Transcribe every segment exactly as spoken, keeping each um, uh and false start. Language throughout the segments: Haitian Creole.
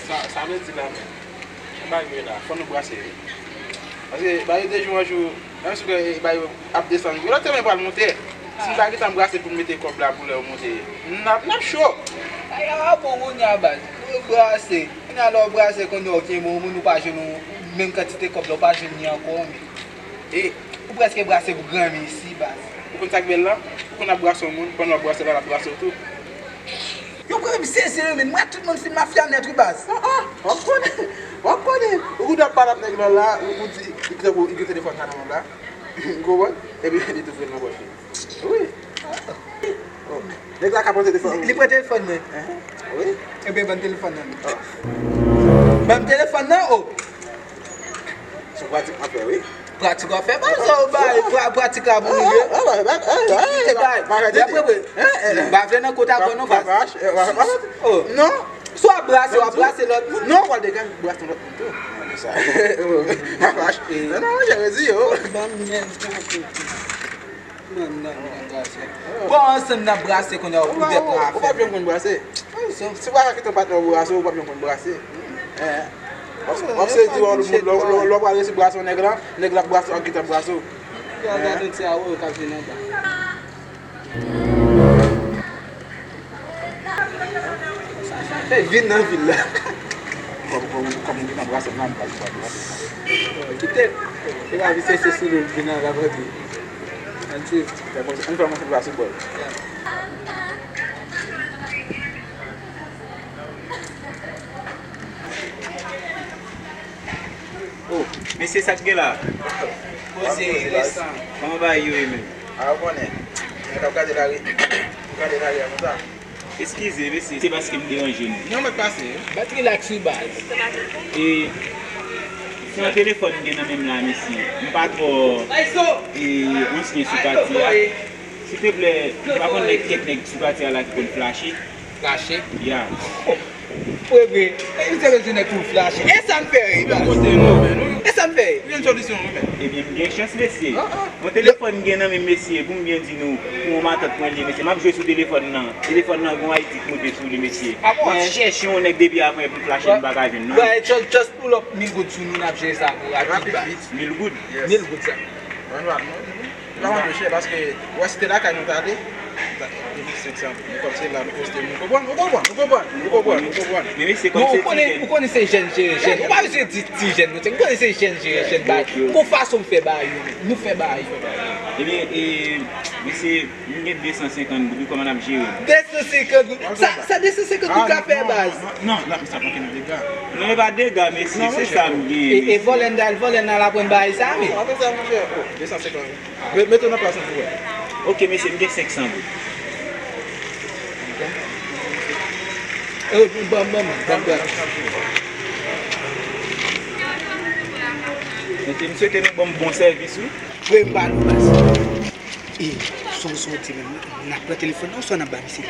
Sa, sa vle di la menm. Yon bagay vre la, fò nou brase wi. Paske bagay de jou an jou, menm si w wè bagay yo ap desann, lòt semèn pral monte. Si n pa gentan brase pou n mete kòb la pou lè yo monte, n ap, n ap cho. Ay, a bon, kounye a baz. Ou brase. Kounye a lè w brase, kounye a w gen bon moun, ou pa jwenn yon menm kantite kòb la, ou pa jwenn li ankò, men. E, ou prèske brase pou granmesi, baz. Ou konn sa k bèl la? Ou konn ap brase yon moun, pandan w ap brase la, l ap brase w tou. Yo, premye m sezi wi, men mwen tout moun fin mafya nèt wi, baz. Ah, ah, w ap konnen, w ap konnen. Ou konn ap pale ap nèg lan la, ou di, li gen telefòn sa nan men l la. Ou konprann? Epi li tou fè l nan pòch li. Wi. Oh. Nèg la ka pran telefòn. Li pran telefòn mwen. Wi. Ebyen, ban m telefòn nan. Ban m telefòn nan, oh. Se pratik m ap fè, wi. Pratik w ap fè, ban sa w bay, pra-, pratik la pou nou ye. Kite bay. Dapre vre. M pa vle nan kont avè w non, baz. Oh. Non. Si w ap brase, w ap brase lòt moun. Non, w al degaje brase lòt moun tou. Sa. Nan, non, jere di yo. Ban m nèg tou. Nan, nan, nan, nan, nan. Bon, ansanm n ap brase kounye a, ou dèt la. Ou p ap janm konn brase. Si w pa kite yon patnè w brase, ou p ap janm konn brase. W ap sezi wè yon moun, lè w pral resi brase yon nèg la, nèg la ap brase w, ap gentan brase w. Gade ti a ou k ap vin anba. Sa fè vin nan vil la. Kòm, kòm, kòm ou gentan brase m la, m pral brase. Kite l. E pa vin sesi sou li, vin anba vre. Ann swiv. Ann fè yon ti brase bòl. Oh, mesye, sa k gen la? Poze, resan. Kòman bagay yo ye menm? A, ou konnen. Nèg ap gade lari, gade lari a konsa. Eskize, mesye, se paske m deranje nou. Non, mèt pase. Bat rilaks wi, baz. E, se yon telefòn m gen nan men m la, mesye. M pa twò, e, ansyen sou katye a. Silteplè, m pa konn nèg, kèk nèg sou katye a la ki konn flache. Flache? Ya. Vre, vre. E misye bezwen nèg pou flache. E sa n fè, e sa n fè. Gen solisyon, wi, men. Ebyen, m gen chans, mesye. Yon telefòn m gen nan men m, mesye, pou m byen di nou, pou yon matant mwen li ye, mesye. M ap jwe sou telefòn nan. Telefòn nan gon I D k monte sou li, mesye. M ap chèche yon nèg depi avan pou m flache, m pa ka jwenn non. Just, just pull up mil goud sou nou, n ap jere sa rapid, baz. Mil goud? Mil goud sa. Li pa manke chè, paske, ou wè, si te lakay nou t ale, li vin senk san goud. Men kòm se la nou poste, nou konprann, nou konprann, nou konprann, nou konprann, nou konprann. Men mesye, kòm se ti jèn. Ou konnen se jèn jere jèn. Ou pa bezwen di ti jèn, mesye. Ou konnen se jèn jere jèn, bay. Gon fason m fè bagay yo, men. Nou fè bagay yo. Ebyen, e, mesye, m gen de san senkant goud, wi, kòman n ap jere l? De san senkant goud? Sa, sa de san senkant goud ka fè, baz? Non, non, non, sa manke nan dega. Non, e pa dega, mesye, se sa m gen, mesye. E, e vòlè n t al vòlè n al aprann bagay sa, men. Non, apre sa, monchè, oh, de san senkant goud. Met-, mete nan plas mwen pou wè. Ok, mesye, m gen senk san goud. E, ban m, ban m, ban m, ban m. Mesye, m swete nou ban m bon sèvis, wi. Frè m ba nou, baz. E, sa w, sa w di menm, n ap pran telefòn nan, oswa n ap ba misye?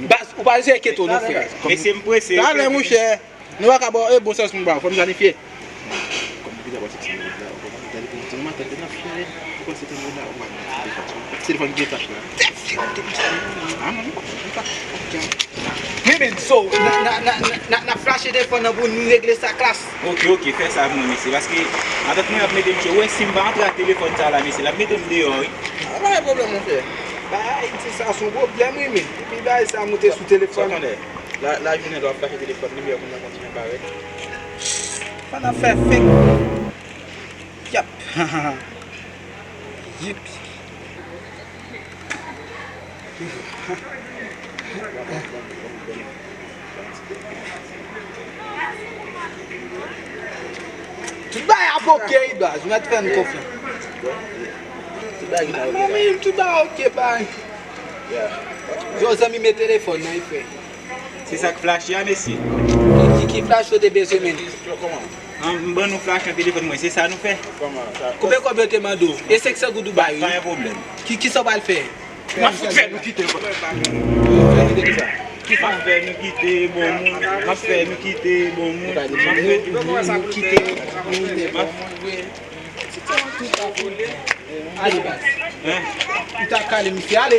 Baz, ou pa bezwen enkyete w non, frè. Mesye, m prese. Talè, monchè. Nou pa ka ba w, e, bon sèvis pou nou ba w, fò nou planifye. Kòm nou deja ba w senk san goud la, ou konprann, gade pou nou di nou matant, n ap fè, ou panse ke nou la, ou pa nan telefòn, telefòn ki gen flash la. Ah, non, non, non, non, non. Wi, men, so, n a, n a, n a, n a, n a flache telefòn nan pou nou regle sa, klas. Ok, ok, fè sa pou mwen, mesye, paske matant mwen ap mete m tchè, ou wè, si m pa antre ak telefòn sa la, mesye, l ap mete m deyò, wi. Ah, pa gen pwoblèm, monchè. Bagay, se sa, se yon pwoblèm, wi, men. Epi bagay sa monte sou telefòn. Sa w tande? La, la jounen lè w ap flache telefòn, limyè moun nan kontinye parèt. Pandan fè fake. Yap. Yip. Tout bagay ap ok, baz. Mèt fè n konfyans. Tout bagay gen nan. Tout bagay ok, bay. Yo, zanmi, men telefòn nan, frè. Se sa k flache a, mesye. Ki, ki, ki flash ou te bezwen, men? An, m ban nou flash nan telefòn mwen, se sa nou fè. Konbyen kòb yo te mande w? E senk san goud ou bay, wi. Pa gen pwoblèm. Ki, ki sa w pral fè? M ap fout fè nou kite, bro. M ap fè nou kite bon moun. M ap fè nou kite bon moun. M ap fè nou kite bon moun. Ale, baz. Hein? Ou ta kale misye, ale.